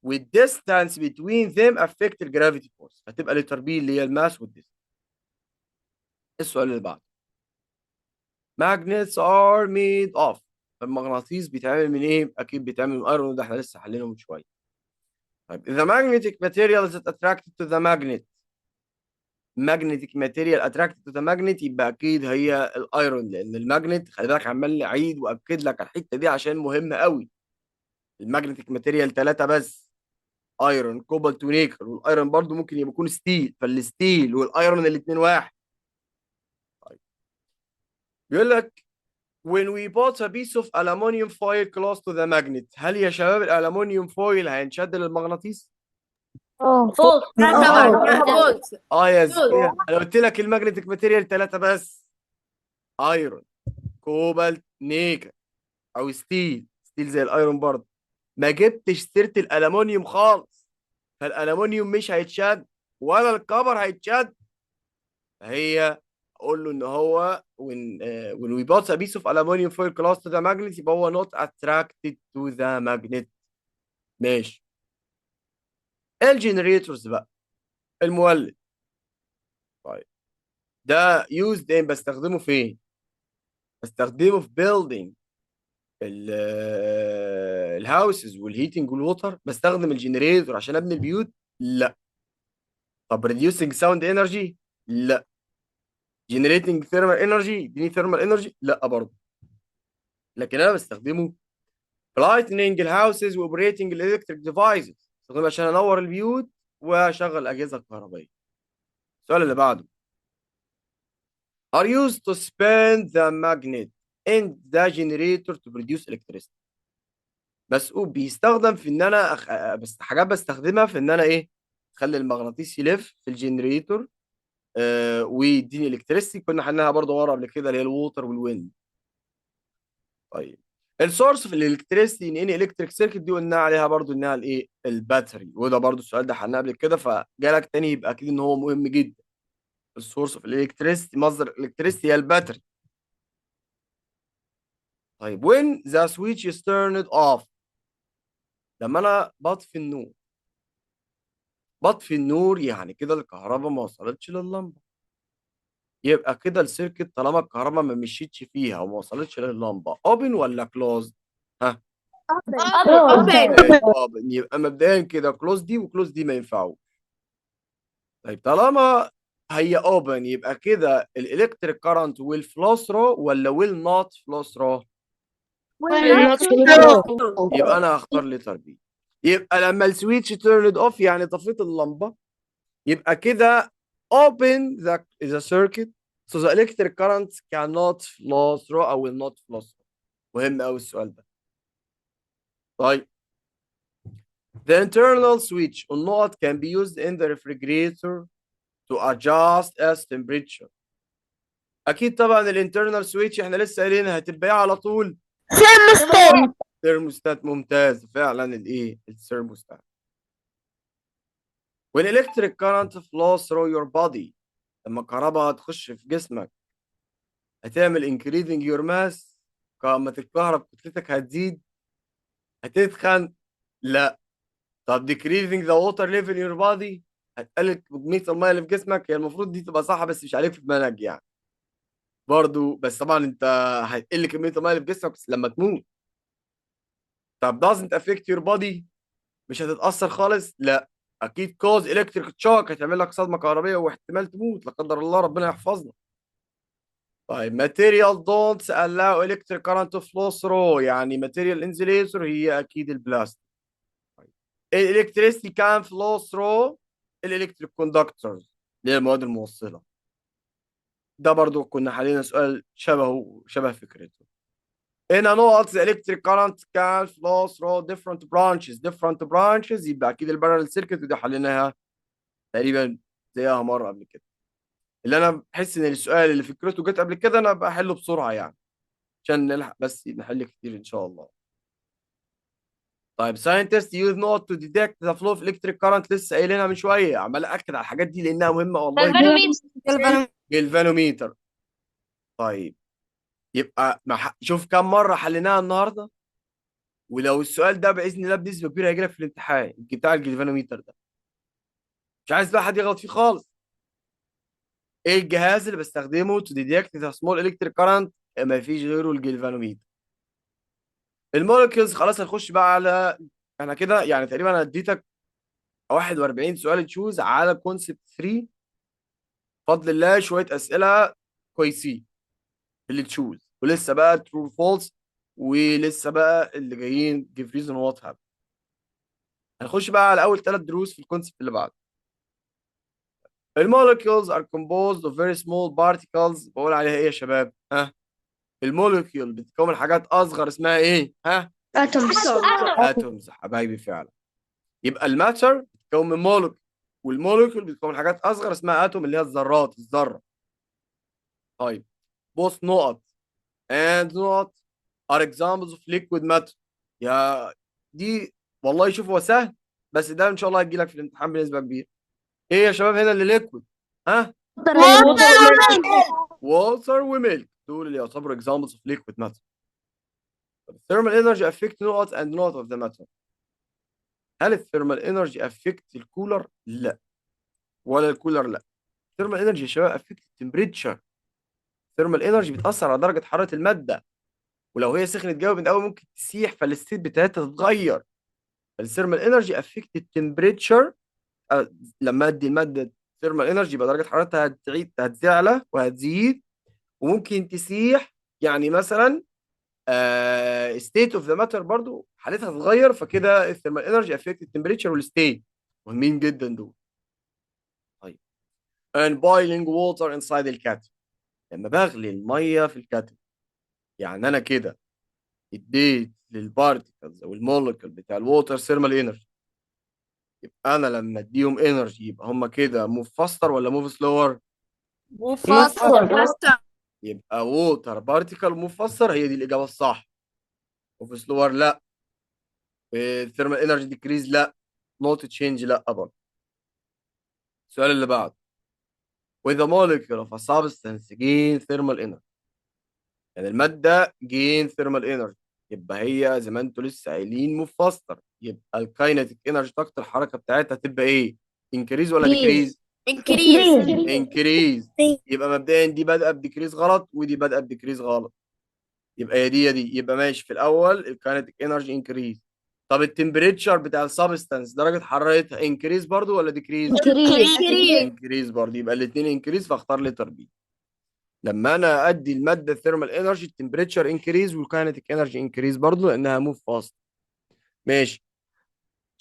وال distance between them affect the gravity force، هتبقى letter B اللي هي ال mass وال distance. السؤال اللي بعده، magnets are made of. المغناطيس بيتعمل من ايه؟ اكيد بيتعمل من iron، ده احنا لسه حلينه من شويه. طيب the magnetic material that attracted to the magnet، magnetic material attracted to the magnet، يبقى اكيد هي ال iron، لان ال magnet خلي بالك عمال اعيد واكد لك على الحته دي عشان مهمه قوي. ال magnetic material ثلاثه بس، iron cobalt و nickel، وال iron برضو ممكن يكون steel، فال steel وال iron الاثنين واحد. طيب بيقول لك when we put a piece of aluminum foil close to the magnet، هل يا شباب ال aluminum foil هينشد للمغناطيس؟ اه. false. لا طبعا، لا، false. اه يا false. زكية، انا قلت لك ال magnetic material ثلاثة بس، iron cobalt nickel او steel، steel زي ال iron برضه، ما جبتش سيرة الالومنيوم خالص. فالالومنيوم مش هيتشد ولا ال copper هيتشد. فهي اقول له ان هو when we put a piece of aluminum foil close to the magnet، يبقى هو not attracted to the magnet. ماشي. ال generators بقى، المولد. طيب، ده used in، بستخدمه فين؟ بستخدمه في building ال houses وال heating وال water. بستخدم ال generator عشان ابني البيوت؟ لا. طب producing sound energy؟ لا. generating thermal energy، يديني thermal energy؟ لا برضه. لكن انا بستخدمه lightening ال houses و operating ال electric devices، بستخدمه عشان انور البيوت واشغل الاجهزة الكهربائيه. السؤال اللي بعده: are used to spin the magnet in the generator to produce electricity. بس بيستخدم في ان انا بس حاجات بستخدمها في ان انا ايه؟ اخلي المغناطيس يلف في ال generator ويديني electricity. كنا حلناها برضه ورا قبل كده، اللي هي ال water وال wind. طيب، ال source of ال electricity in any electric circuit، دي قلنا عليها برضو انها الايه؟ ال battery. وده برضو السؤال ده حلناه قبل كده، فجالك تاني يبقى اكيد ان هو مهم جدا. ال source of ال electricity، مصدر ال electricity هي ال battery. طيب، when the switch is turned off، لما انا بطفي النور، بطفي النور يعني كده الكهرباء ما وصلتش لللمبه، يبقى كده ال circuit طالما الكهرباء ما مشيتش فيها وما وصلتش لللمبه، open ولا closed؟ ها؟ open. open. يبقى مبدئيا كده closed دي و closed دي ما ينفعوش. طيب، طالما هي open يبقى كده ال electric current will flow through ولا will not flow through؟ يبقى انا هختار letter B. يبقى لما ال switch turned off، يعني طفيت اللمبه، يبقى كده open the circuit، so the electric current cannot flow through او will not flow through. مهم قوي السؤال ده. طيب، the internal switch النقط can be used in the refrigerator to adjust its temperature. اكيد طبعا ال internal switch احنا لسه قايلينها، هتبقى ايه على طول؟ ثيرموستات. ممتاز، فعلا الايه؟ ال thermostat. When electric current flows through your body، لما الكهرباء تخش في جسمك هتعمل increasing your mass، لما تتكهرب كتلتك هتزيد، هتتخن؟ لا. طب decreasing the water level in your body، هتقلل كمية المية اللي في جسمك؟ هي المفروض دي تبقى صح بس مش عليك في المنهج يعني برضو، بس طبعا انت هتقل كمية المية اللي في جسمك بس لما تموت. طب doesn't affect your body، مش هتتأثر خالص؟ لا اكيد. cause electric shock، هتعمل لك صدمة كهربية واحتمال تموت لا قدر الله، ربنا يحفظنا. طيب، material don't allow electric current to flow through، يعني material insulator هي اكيد البلاستيك. طيب، electricity can flow through ال electric conductors اللي هي المواد الموصلة. ده برضو كنا حلينا سؤال شبهه، شبه فكرته هنا. نقط the electric current can flow through different branches، different branches يبقى اكيد ال parallel circuit، ودي حليناها تقريبا زيها مرة قبل كده. اللي انا بحس ان السؤال اللي فكرته جت قبل كده انا بحله بسرعة يعني عشان نلحق بس نحل كتير ان شاء الله. طيب، scientists use نقط to detect the flow of electric current، لسه قايلينها من شويه، عمال اكد على الحاجات دي لانها مهمة والله. جالفانوميتر. جلفانوميتر. طيب، يبقى شوف كم مرة حليناها النهارده. ولو السؤال ده باذن الله بنسبة كبيرة هيجي لك في الامتحان بتاع الجلفانوميتر ده، مش عايز بقى حد يغلط فيه خالص. ايه الجهاز اللي بستخدمه to detect the small electric current؟ ما فيش غيره، ال galvanometer. ال molecules خلاص، هنخش بقى على احنا كده يعني تقريبا انا اديتك 41 سؤال choose على concept 3، بفضل الله شوية اسئلة كويسين اللي choose، ولسه بقى true false، ولسه بقى اللي جايين give reason what happened. هنخش بقى على اول ثلاث دروس في ال concept اللي بعده. ال molecules are composed of very small particles، بقول عليها ايه يا شباب؟ ها؟ ال molecule بتتكون من حاجات اصغر اسمها ايه؟ ها؟ atoms. atoms حبايبي، فعلا. يبقى ال matter بتتكون من molecule، وال molecule بتتكون من حاجات اصغر اسمها atom، اللي هي الذرات، الذره. طيب، both نقط and نقط are examples of liquid matter. يا دي والله شوف هو سهل. بس ده ان شاء الله هيجي لك في الامتحان بنسبة كبيرة. ايه يا شباب هنا اللي liquid؟ ها؟ water و milk، دول اللي يعتبروا examples of liquid matter. طب thermal energy affect نقط and نقط of the matter. هل ال thermal energy affect ال cooler؟ لا. ولا الكولر لا. thermal energy يا شباب affect temperature. thermal energy بتأثر على درجة حرارة المادة، ولو هي سخنت جامد قوي ممكن تسيح، فال state بتاعتها تتغير. فال thermal energy affect ال temperature. لما ادي المادة thermal energy يبقى درجة حرارتها هتعيد هتعلى وهتزيد وممكن تسيح. يعني مثلا state of the matter برضو حالتها تتغير، فكده ال thermal energy affect ال temperature وال state، مهمين جدا دول. طيب، and boiling water inside ال kettle، لما بغلي المية في ال kettle، يعني انا كده اديت لل particles او ال molecule بتاع ال water thermal energy. يبقى انا لما اديهم energy يبقى هم كده move faster ولا move slower؟ move faster. يبقى water particle move faster، هي دي الاجابة الصح. move slower لا، ال thermal energy decrease لا، not change لا برضه. السؤال اللي بعده، with a molecule of a substance gain thermal energy، يعني المادة gain thermal energy، يبقى هي زي ما انتوا لسه قايلين move faster، يبقى ال kinetic energy طاقة الحركة بتاعتها تبقى ايه؟ increase ولا decrease؟ increase. increase. يبقى مبدئيا دي بادئه ب decrease غلط، ودي بادئه ب decrease غلط، يبقى يا دي يا دي. يبقى ماشي، في الاول ال kinetic energy increase. طب ال temperature بتاع ال substance درجه حرارتها increase برضو ولا decrease؟ increase. increase برضو، يبقى الاثنين increase، فاختار letter B. لما انا ادي المادة ال thermal energy، ال temperature increase وال kinetic energy increase برضو لانها move fast. ماشي،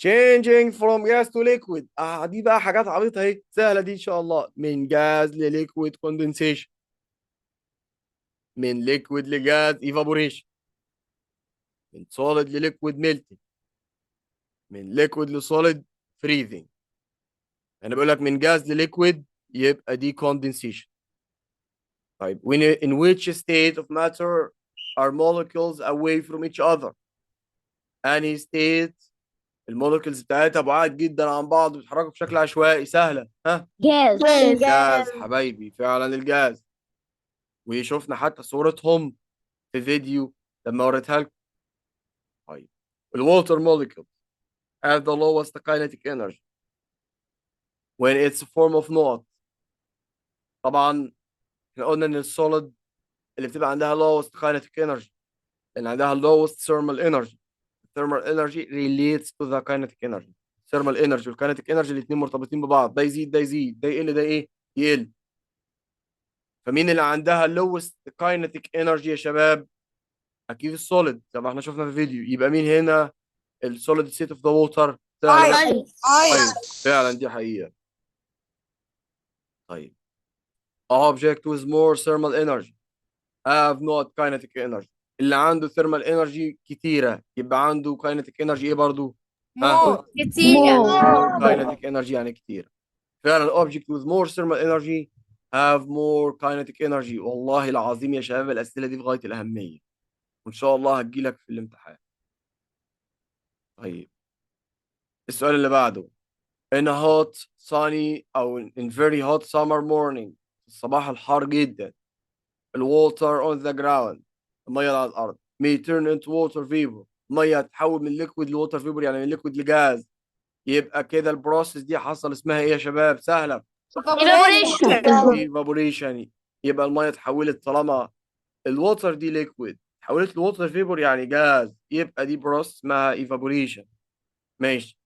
changing from gas to liquid، دي بقى حاجات عبيطه اهي، سهلة دي ان شاء الله. من gas ل liquid condensation، من liquid ل gas evaporation، من solid ل liquid melting، من liquid ل solid freezing. انا بقول لك من gas ل liquid يبقى دي condensation. طيب، when in which state of matter are molecules away from each other؟ any state ال molecules بتاعتها بعاد جدا عن بعض بيتحركوا بشكل عشوائي؟ سهله، ها؟ gas. جاز حبايبي، فعلا الجاز، وشفنا حتى صورتهم في فيديو لما وريتها لكم. طيب، ال water molecule have the lowest kinetic energy when it's a form of نقط. طبعا احنا قلنا ان ال solid اللي بتبقى عندها lowest kinetic energy لان عندها lowest thermal energy. thermal energy relates to the kinetic energy. thermal energy وال kinetic energy الاثنين مرتبطين ببعض، ده يزيد ده يزيد، ده يقل ده ايه يقل. فمين اللي عندها lowest kinetic energy يا شباب؟ اكيد ال solid زي ما احنا شفنا في الفيديو. يبقى مين هنا ال solid state of the water؟ ice. فعلا دي حقيقة. طيب، object with more thermal energy have نقط kinetic energy. اللي عنده thermal energy كتيرة يبقى عنده kinetic energy ايه برضو؟ ها؟ كتير. kinetic energy يعني كتير. فعلا object with more thermal energy have more kinetic energy. والله العظيم يا شباب الأسئلة دي في غاية الأهمية، وإن شاء الله هتجيلك في الامتحان. طيب، السؤال اللي بعده، in a hot sunny أو in very hot summer morning، الصباح الحار جدا، ال water on the ground، المية على الأرض، may turn into water vapor، المية هتتحول من liquid ل water vapor، يعني من liquid ل gas. يبقى كده ال process دي حصل اسمها ايه يا شباب؟ سهلة. evaporation. evaporation. يبقى المية اتحولت، طالما ال water دي liquid اتحولت ل water vapor يعني جاز، يبقى دي process اسمها evaporation. ماشي،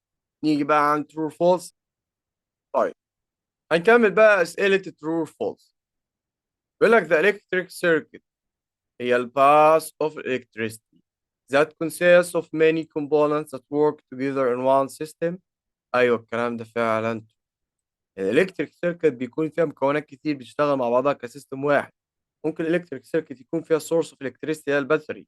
نيجي بقى عن true false. طيب، هنكمل بقى أسئلة true false. بيقول لك the electric circuit هي ال path of electricity that consists of many components that work together in one system. أيوه، الكلام ده فعلا. ال electric circuit بيكون فيها مكونات كتير بتشتغل مع بعضها ك system واحد. ممكن ال electric circuit يكون فيها source of electricity هي ال battery،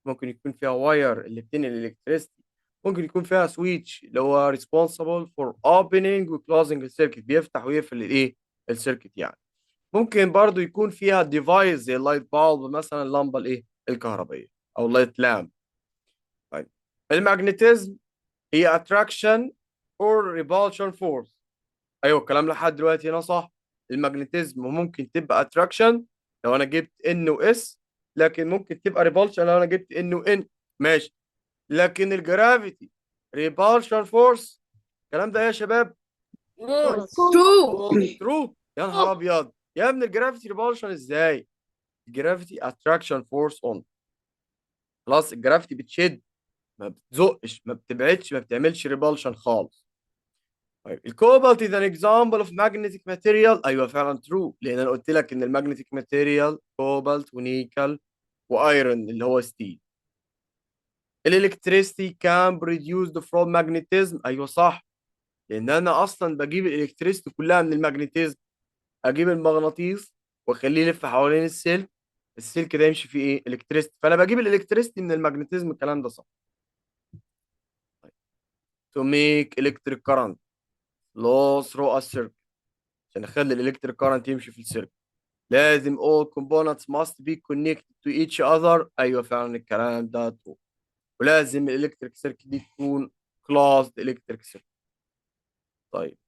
ممكن يكون فيها wire اللي بتنقل ال electricity، ممكن يكون فيها switch اللي هو responsible for opening و closing ال circuit، بيفتح ويقفل الايه ال circuit يعني. ممكن برضو يكون فيها device زي ال light bulb مثلا، اللمبة الايه الكهربائية او ال light lamp. طيب، ال magnetism هي attraction or repulsion force. ايوه، الكلام لحد دلوقتي هنا صح. ال magnetism ممكن تبقى attraction لو انا جبت N و S، لكن ممكن تبقى repulsion لو انا جبت N و N. ماشي، لكن ال gravity repulsion force، الكلام ده ايه يا شباب؟ True. True. يا نهار ابيض يا ابن، ال gravity repulsion ازاي؟ ال gravity attraction force only. خلاص، ال gravity بتشد، ما بتزقش، ما بتبعدش، ما بتعملش repulsion خالص. طيب، ال cobalt is an example of magnetic material. ايوه فعلا true، لان انا قلت لك ان ال magnetic material cobalt و nickel و iron اللي هو steel. ال electricity can produced from magnetism. ايوه صح، لان انا اصلا بجيب ال electricity كلها من ال magnetism. اجيب المغناطيس واخليه يلف حوالين السلك، السلك ده يمشي فيه ايه؟ electricity. فانا بجيب ال electricity من ال magnetism. الكلام ده صح. To make electric current flow through a circuit، عشان اخلي ال electric current يمشي في ال circuit لازم all components must be connected to each other. ايوه فعلا الكلام ده true، ولازم ال electric circuit دي تكون closed electric circuit. طيب،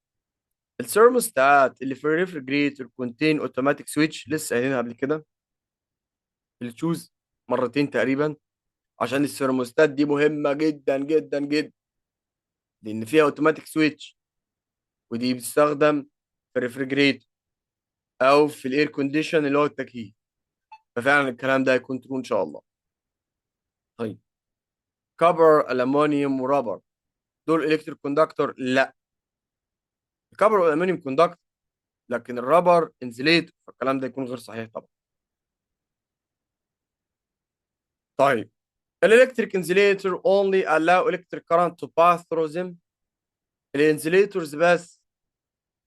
الثيرموستات اللي في ال refrigerator contain automatic switch. لسه قايلينها قبل كده اللي choose مرتين تقريبا، عشان الثيرموستات دي مهمة جدا جدا جدا، لان فيها automatic switch، ودي بتستخدم في ال refrigerator او في ال air condition اللي هو التكييف. ففعلا الكلام ده هيكون true ان شاء الله. طيب، copper، aluminum و rubber دول electric conductor؟ لا، ال copper وال aluminum conductor، لكن ال rubber insulator، فالكلام ده يكون غير صحيح طبعا. طيب، ال electric insulator only allow electric current to pass through them. ال insulators بس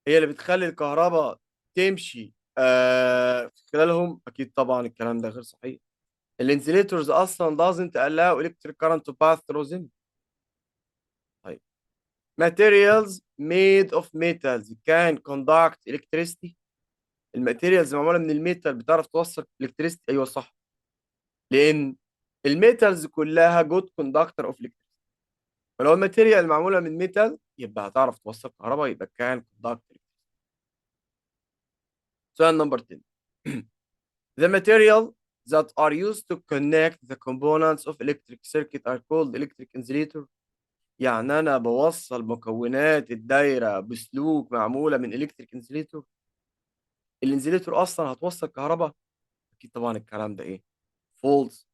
هي اللي بتخلي الكهرباء تمشي في خلالهم. اكيد طبعا الكلام ده غير صحيح. ال insulators اصلا doesn't allow electric current to pass through them. طيب، materials made of metals can conduct electricity. ال materials معموله من ال metal بتعرف توصل electricity. ايوه صح، لان ال metals كلها good conductor of electricity، فلو ال material معموله من metal يبقى هتعرف توصل كهرباء، يبقى can conduct. سؤال number 10. The material that are used to connect the components of electric circuit are called electric insulator. يعني انا بوصل مكونات الدايره بسلوك معموله من electric insulator. ال insulator اصلا هتوصل كهرباء؟ اكيد طبعا الكلام ده ايه؟ False.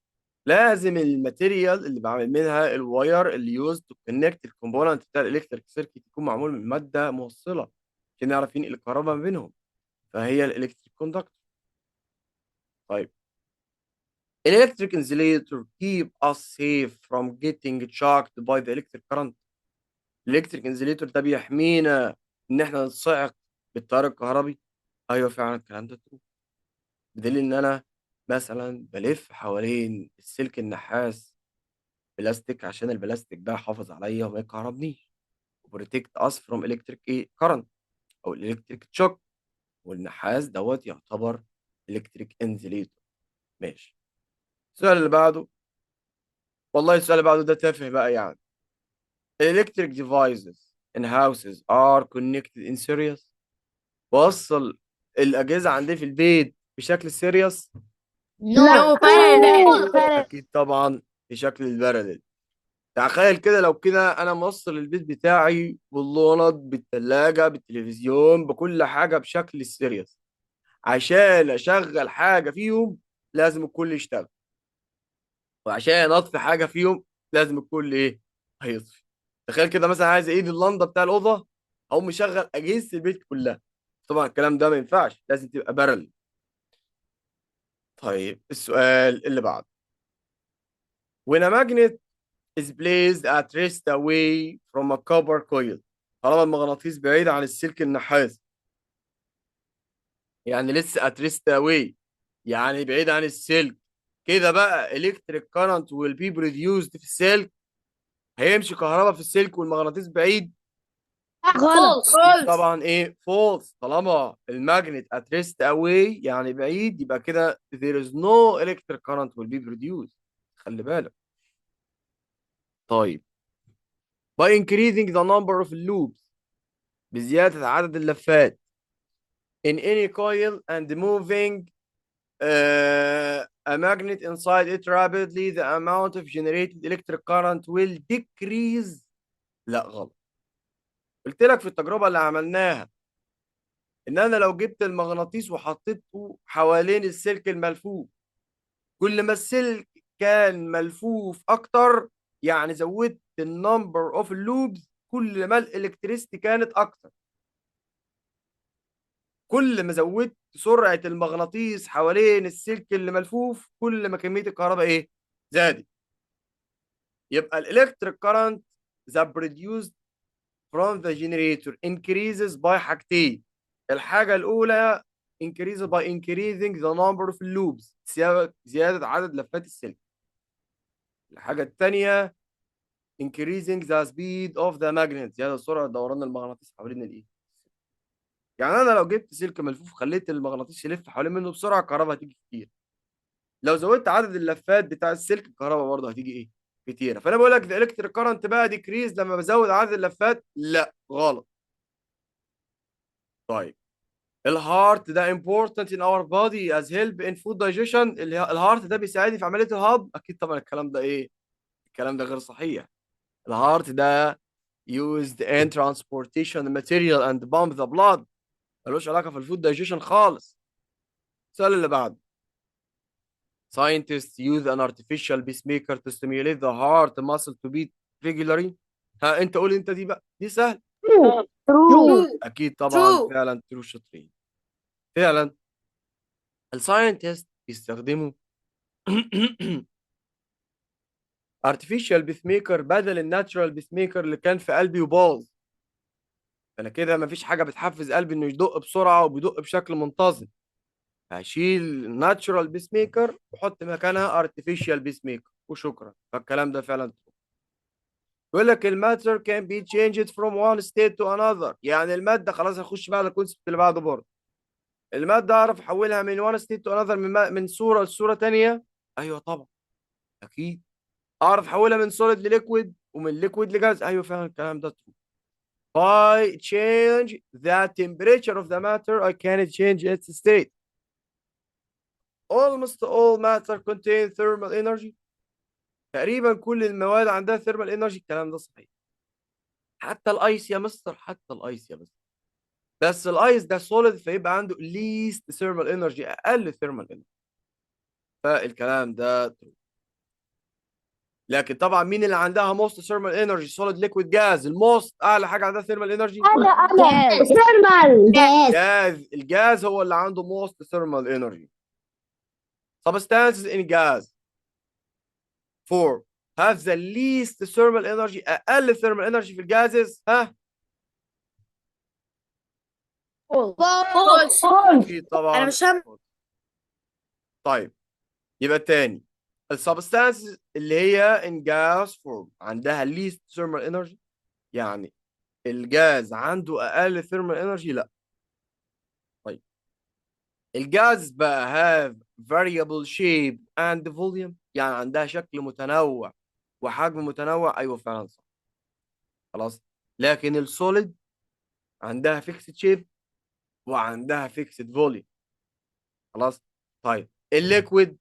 لازم ال material اللي بعمل منها ال wire اللي used to connect ال component بتاع ال electric circuit يكون معمول من ماده موصله عشان نعرف ينقل الكهرباء ما بينهم، فهي ال electric conductor. طيب، electric insulator keep us safe from getting shocked by the electric current. Electric insulator ده بيحمينا ان احنا نتصعق بالتيار الكهربي. ايوه فعلا الكلام ده true، بدليل ان انا مثلا بلف حوالين السلك النحاس بلاستيك عشان البلاستيك ده يحافظ عليا وما يكهربنيش، protect us from electric ايه؟ current او electric shock، والنحاس دوت يعتبر electric insulator. ماشي، السؤال اللي بعده، والله السؤال اللي بعده ده تافه بقى. يعني electric devices in houses are connected in series. بوصل الأجهزة عندي في البيت بشكل series؟ No، parallel. أكيد طبعا بشكل ال parallel. تخيل كده لو كده أنا موصل البيت بتاعي باللونات بالثلاجة بالتلفزيون بكل حاجة بشكل series، عشان أشغل حاجة فيهم لازم الكل يشتغل، وعشان أطفي حاجة فيهم لازم الكل إيه؟ هيطفي. تخيل كده مثلا عايز ايد اللنده بتاع الاوضه، اقوم مشغل اجهزه البيت كلها. طبعا الكلام ده ما ينفعش، لازم تبقى parallel. طيب، السؤال اللي بعده. When a magnet is placed at rest away from a copper coil، طالما المغناطيس بعيد عن السلك النحاس، يعني لسه at rest away، يعني بعيد عن السلك كده بقى، electric current will be produced في السلك. هيمشي كهرباء في السلك والمغناطيس بعيد؟ غلط. False. طبعا ايه؟ False. طالما ال magnet at rest away يعني بعيد، يبقى كده there is no electric current will be produced. خلي بالك. طيب، By increasing the number of loops، بزيادة عدد اللفات، in any coil and moving a magnet inside it rapidly, the amount of generated electric current will decrease. لا، غلط. قلت لك في التجربة اللي عملناها ان انا لو جبت المغناطيس وحطيته حوالين السلك الملفوف، كل ما السلك كان ملفوف اكتر، يعني زودت ال number of loops، كل ما ال electricity كانت اكتر. كل ما زودت سرعة المغناطيس حوالين السلك اللي ملفوف، كل ما كمية الكهرباء ايه؟ زادت. يبقى ال electric current that produced from the generator increases by حاجتين. الحاجة الأولى increases by increasing the number of loops، زيادة عدد لفات السلك. الحاجة الثانية increasing the speed of the magnet، زيادة سرعة دوران المغناطيس حوالين الايه؟ يعني انا لو جبت سلك ملفوف خليت المغناطيس يلف حوالين منه بسرعة، الكهرباء هتيجي كتير. لو زودت عدد اللفات بتاع السلك، الكهرباء برضه هتيجي ايه؟ كتيره. فانا بقول لك ال electric current بقى decrease لما بزود عدد اللفات، لا، غلط. طيب، ال heart ده important in our body as help in food digestion. ال heart ده بيساعدني في عمليه الهضم؟ اكيد طبعا الكلام ده ايه؟ الكلام ده غير صحيح. ال heart ده used in transportation material and pump the blood، ملوش علاقه في ال food digestion خالص. السؤال اللي بعده: scientists use an artificial pacemaker to stimulate the heart muscle to beat regularly. ها، انت قول انت، دي بقى دي سهل. True. True. اكيد طبعا. True. فعلا true، شاطرين. فعلا ال scientist بيستخدموا artificial pacemaker بدل ال natural pacemaker اللي كان في قلبي وباظ. فانا كده مفيش حاجه بتحفز قلبي انه يدق بسرعه وبيدق بشكل منتظم، هشيل natural pacemaker واحط مكانها artificial pacemaker وشكرا. فالكلام ده فعلا true. بيقول لك ال matter can be changed from one state to another، يعني الماده، خلاص هنخش بقى على ال concept اللي بعده برضه، الماده اعرف احولها من one state to another، من صوره لصوره ثانيه؟ ايوه طبعا، اكيد اعرف احولها من solid ل liquid ومن liquid ل gas. ايوه فعلا الكلام ده true. By change the temperature of the matter, I can change its state. Almost all matter contain thermal energy، تقريبا كل المواد عندها thermal energy. الكلام ده صحيح، حتى ال ice يا مستر، حتى ال ice يا مستر. بس ال ice ده solid، فيبقى عنده least thermal energy، اقل thermal energy. فالكلام ده true. لكن طبعا مين اللي عندها most thermal energy؟ Solid، liquid، gas؟ ال most، اعلى حاجه عندها thermal energy؟ انا thermal gas. Gas. ال gas هو اللي عنده most thermal energy. Substances in gas form have the least thermal energy، اقل thermal energy في ال gases، ها؟ False. اكيد طبعا. انا مش فاهم. طيب، يبقى تاني، ال substances اللي هي in gas form عندها least thermal energy، يعني الجاز عنده اقل thermal energy؟ لا. طيب، الجاز بقى have variable shape and volume، يعني عندها شكل متنوع وحجم متنوع. ايوه فعلا صح، خلاص. لكن ال solid عندها fixed shape وعندها fixed volume، خلاص. طيب، ال liquid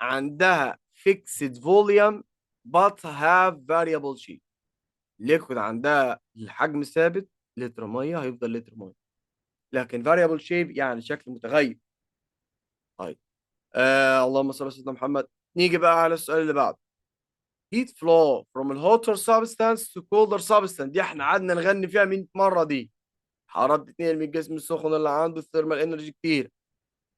عندها fixed volume but have variable shape. Liquid عندها الحجم ثابت، لتر ميه هيفضل لتر ميه، لكن variable shape يعني شكل متغير. طيب، اللهم صل على سيدنا محمد. نيجي بقى على السؤال اللي بعده: heat flow from a hotter substance to colder substance. دي احنا قعدنا نغني فيها 100 مره. دي حرارة بتتنقل من الجسم السخن اللي عنده ال thermal energy كتير،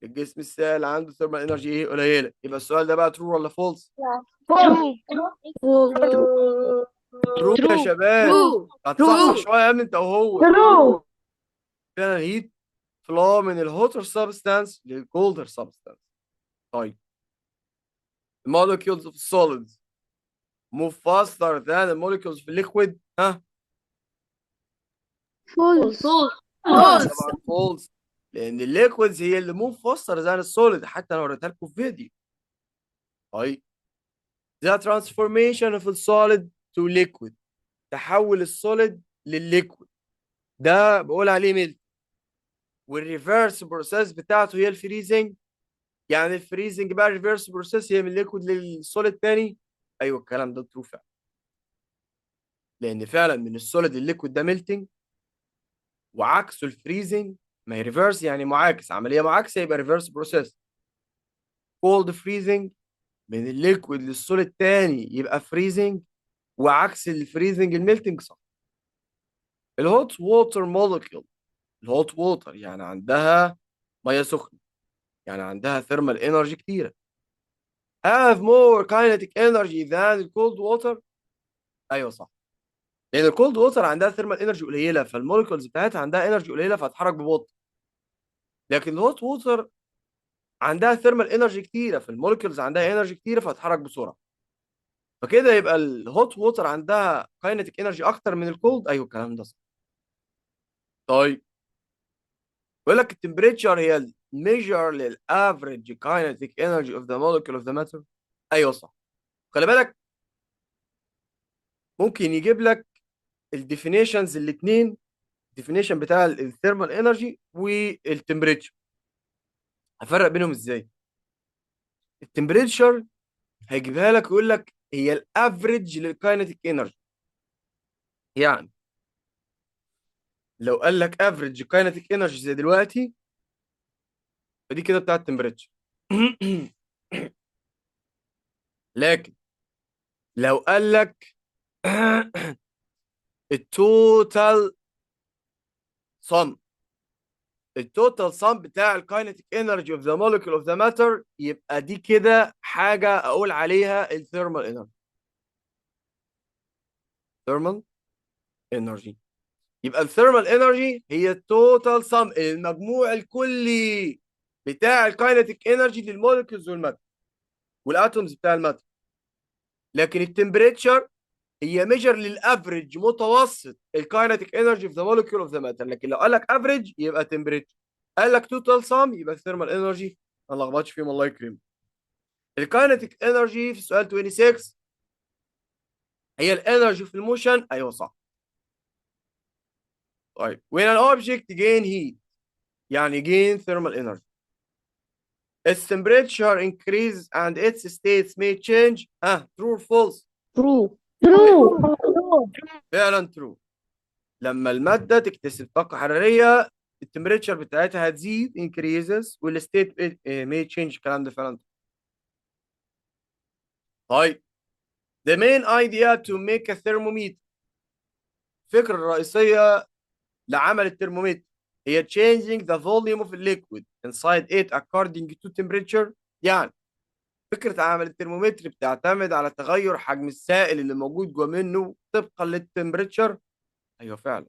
الجسم السائل اللي عنده thermal energy ايه؟ قليله. يبقى السؤال ده بقى true ولا false؟ True. True يا شباب. True. هتصحصح True. شويه يا ابني انت وهو. True. فعلا heat flow من ال hotter substance لل colder substance. طيب، molecules of solids move faster than the molecules في liquid، ها؟ False. False. طبعا false، لان ال liquids هي اللي move faster than ال solid، حتى انا وريتها لكم في فيديو. طيب، the transformation of a solid to liquid تحول ال solid لل liquid، ده بقول عليه melt، وال reverse process بتاعته هي ال freezing. يعني ال freezing بقى ال reverse process هي من ال liquid لل solid تاني. ايوه الكلام ده true فعلا، لان فعلا من ال solid لل liquid ده melting، وعكسه ال freezing. ما هي reverse يعني معاكس، عملية معاكسة يبقى reverse process. cold freezing من ال liquid لل solid تاني يبقى freezing، وعكس ال freezing ال melting، صح. ال hot water molecule، ال hot water يعني عندها مية سخنه، يعني عندها thermal energy كتيره، have more kinetic energy than cold water. ايوه صح، لان ال cold water عندها thermal energy قليله، فال molecules بتاعتها عندها energy قليله فهتتحرك ببطء. لكن ال hot water عندها thermal energy كتيره، فال molecules عندها energy كتيرة فهتتحرك بسرعه. فكده يبقى ال hot water عندها kinetic energy اكتر من ال cold. ايوه الكلام ده صح. طيب بيقول لك ال temperature هي ال measure لل average kinetic energy of the molecule of the matter. ايوه صح. خلي بالك ممكن يجيب لك ال definitions الاثنين، definition بتاع ال thermal energy وال temperature. هفرق بينهم ازاي؟ ال temperature هيجيبها لك ويقول لك هي ال average لل kinetic energy. يعني لو قال لك average kinetic energy زي دلوقتي، فدي كده بتاعت ال temperature. لكن لو قال لك ال total sum، ال total sum بتاع ال kinetic energy of the molecule of the matter، يبقى دي كده حاجة اقول عليها ال thermal energy. thermal energy يبقى ال thermal energy هي ال total sum، المجموع الكلي بتاع ال kinetic energy لل molecules وال matter وال atoms بتاع ال matter. لكن ال temperature هي measure لل average، متوسط ال kinetic energy of the molecule of the matter. لكن لو قال لك average يبقى temperature، قال لك total sum يبقى ال thermal energy. ما لخبطش فيهم الله يكرمك. ال kinetic energy في سؤال 26 هي ال energy في ال motion. ايوه صح. طيب when an object gain heat يعني gain thermal energy، its temperature increases and its states may change. ها، true or false؟ true. true. فعلا true. لما المادة تكتسب طاقة حرارية ال temperature بتاعتها هتزيد increases وال state may change. الكلام ده فعلا. طيب the main idea to make a thermometer، الفكرة الرئيسية لعمل الترمومتر هي changing the volume of liquid inside it according to temperature. يعني فكرة عمل الترمومتر بتعتمد على تغير حجم السائل اللي موجود جوه منه طبقا لل temperature. ايوه فعلا،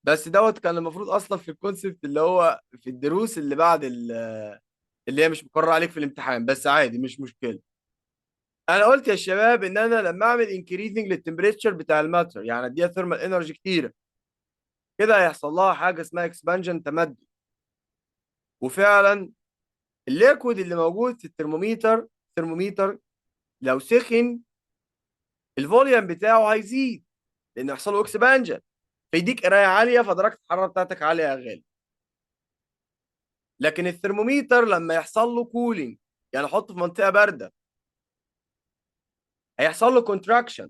بس دوت كان المفروض اصلا في ال concept اللي هو في الدروس اللي بعد اللي هي مش مقرر عليك في الامتحان، بس عادي مش مشكلة. انا قلت يا شباب ان انا لما اعمل increasing لل temperature بتاع ال matter، يعني اديها thermal energy كتيرة كده، هيحصل لها حاجة اسمها expansion، تمدد. وفعلا ال liquid اللي موجود في الترمومتر، الترمومتر لو سخن ال volume بتاعه هيزيد لان يحصل له expansion، فيديك قرايه عاليه، فدرجه الحرارة بتاعتك عالية يا غالي. لكن الثرمومتر لما يحصل له cooling، يعني احطه في منطقة باردة، هيحصل له contraction،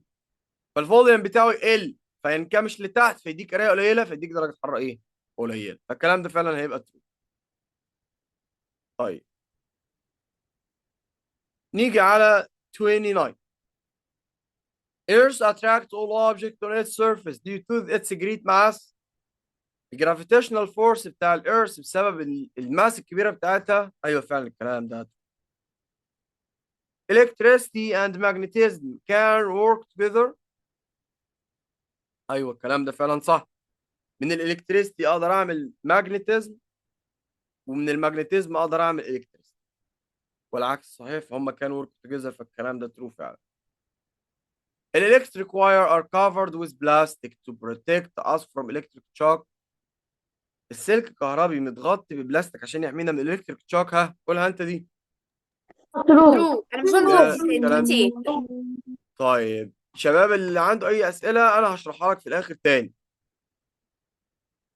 فال volume بتاعه يقل فينكمش لتحت، فيديك قرايه قليله، فيديك درجه حرارة ايه؟ قليله. فالكلام ده فعلا هيبقى true. طيب نيجي على 29. Earth attract all objects on its surface due to its great mass. ال gravitational force بتاع ال earth بسبب ال mass الكبيرة بتاعتها. ايوه فعلا الكلام ده. electricity and magnetism can work together. ايوه الكلام ده فعلا صح. من ال electricity اقدر اعمل magnetism، ومن ال magnetism اقدر اعمل electricity، والعكس صحيح، فهم can work together، فالكلام ده true فعلا. ال electric wire are covered with plastic to protect us from electric shock. السلك الكهربي متغطي ببلاستيك عشان يحمينا من ال electric shock. ها، قولها انت دي. true. true. انا مش ده كلام. 28. طيب شباب اللي عنده اي اسئلة انا هشرحها لك في الاخر تاني.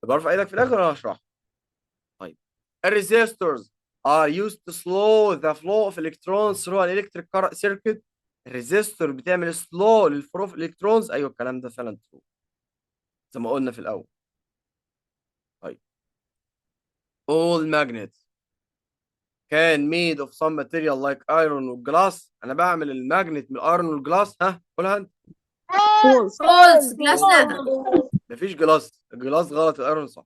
طب ارفع ايدك في الاخر انا هشرحها. طيب، ال resistors are used to slow the flow of electrons through an electric circuit. ال resistor بتعمل slow لل flow of electrons. ايوه، الكلام ده فعلا true زي ما قلنا في الاول. طيب، all magnets can made of some material like iron و glass. انا بعمل ال magnet من ال iron وال glass؟ ها، قولها انت. False. False. Glass لا. مفيش glass، ال glass غلط، ال iron صح.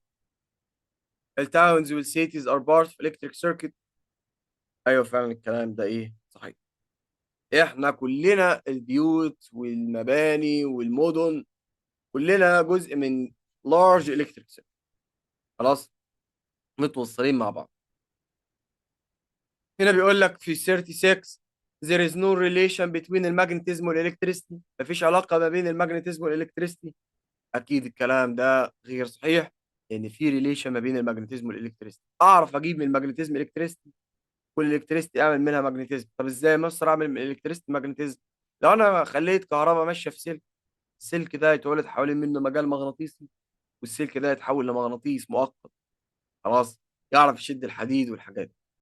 ال towns وال cities are part of electric circuit. ايوه، فعلا الكلام ده ايه؟ صحيح. احنا كلنا البيوت والمباني والمدن كلنا جزء من large electric circuit، خلاص، متوصلين مع بعض. هنا بيقول لك في 36 there is no relation between ال magnetism وال electricity. مفيش علاقة ما بين ال magnetism وال electricity. اكيد الكلام ده غير صحيح، لان في relation ما بين ال magnetism وال electricity. اعرف اجيب من ال magnetism electricity، وال electricity اعمل منها magnetism. طب ازاي مثلا اعمل من ال electricity magnetism؟ لو انا خليت كهرباء ماشية في سلك، السلك ده يتولد حوالين منه مجال مغناطيسي، والسلك ده يتحول لمغناطيس مؤقت، خلاص، يعرف يشد الحديد والحاجات دي.